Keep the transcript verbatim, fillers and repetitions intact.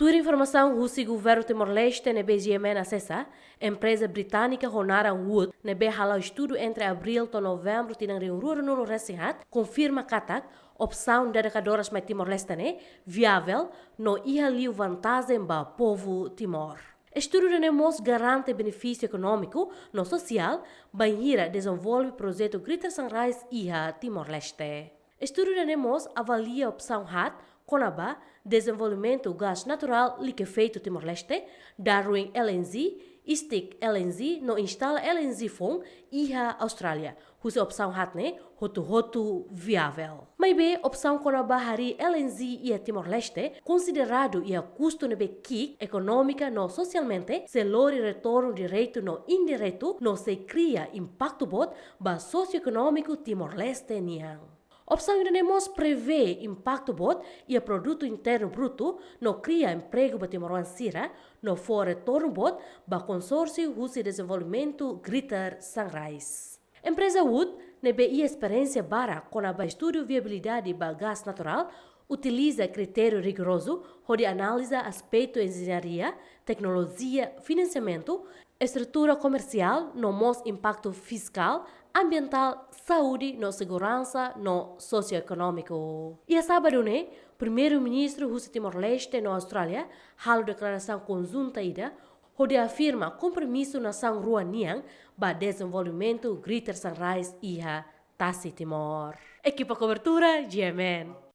Tuir informasaun husi Governu Timor-Leste ne'ebé G M N asesa, empreza británika ho naran Wood ne'ebé hala'o estudu entre abríl to'o novembru tinan rihun rua ruanulu-resin-haat konfirma katak opsaun dada kadoras mai Timor-Leste ne'e viavel no iha liu vantajen ba povu Timor. Estudu ida-ne'e mós garante benefísiu ekonómiku no sosiál bainhira dezenvolve projetu Greater Sunrise iha Timor-Leste. Estudu ida-ne'e mós avalia opsaun haat kona-ba dezenvolvimentu gás naturál likefeitu Timor-Leste, Darwin L N G, Stick L N G no instala L N G foun iha Austrália, husi opsaun haat ne'e hotu-hotu viavel. Maibé opsaun kona-ba harii L N G iha Timor-Leste konsideradu iha kustu ne'ebé ki'ik ekonómika no sosialmente, sei lori retornu diretu no indiretu no sei kria impaktu boot ba sosioekonómiku Timor-Leste nian. Opsaun ida-ne'e mós prevee impaktu boot iha produtu internu brutu no kria empregu ba timoroan sira no fó retornu boot ba konsórsiu husi dezenvolvimentu Greater Sunrise. Empreza Wood ne'ebé iha esperiénsia barak kona-ba estudu viabilidade ba gás naturál utiliza kritériu rigorozu hodi analiza aspetu enjeñaria, teknolojia, finansiamentu, estrutura komersiál no mós impaktu fiskál, ambientál, saúde no seguransa no sosioekonómiku. Iha sábadu ne'e, Primeiru-Ministru husi Timor-Leste no Austrália halo deklarasaun konjunta ida hodi afirma kompromisu nasaun rua nian ba dezenvolvimentu Greater Sunrise iha tasi Timor. Ekipa kobertura G M N.